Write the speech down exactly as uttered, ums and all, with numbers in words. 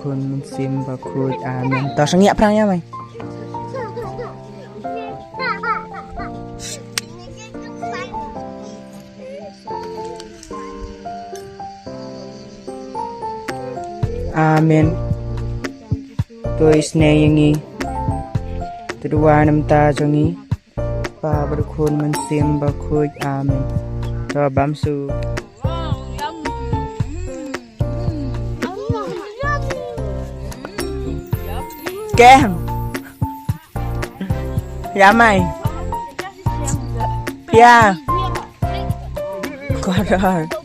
Khun Mynsiem Bakhuid. Amen. To sngap phrang ïa mai. Amen. To isnei ïa ngi. To duwai namar jong ngi. Kpa bad Khun Mynsiem Bakhuid. Amen. To bam suk. Kem. Ïa mai. Ïa. Kordor.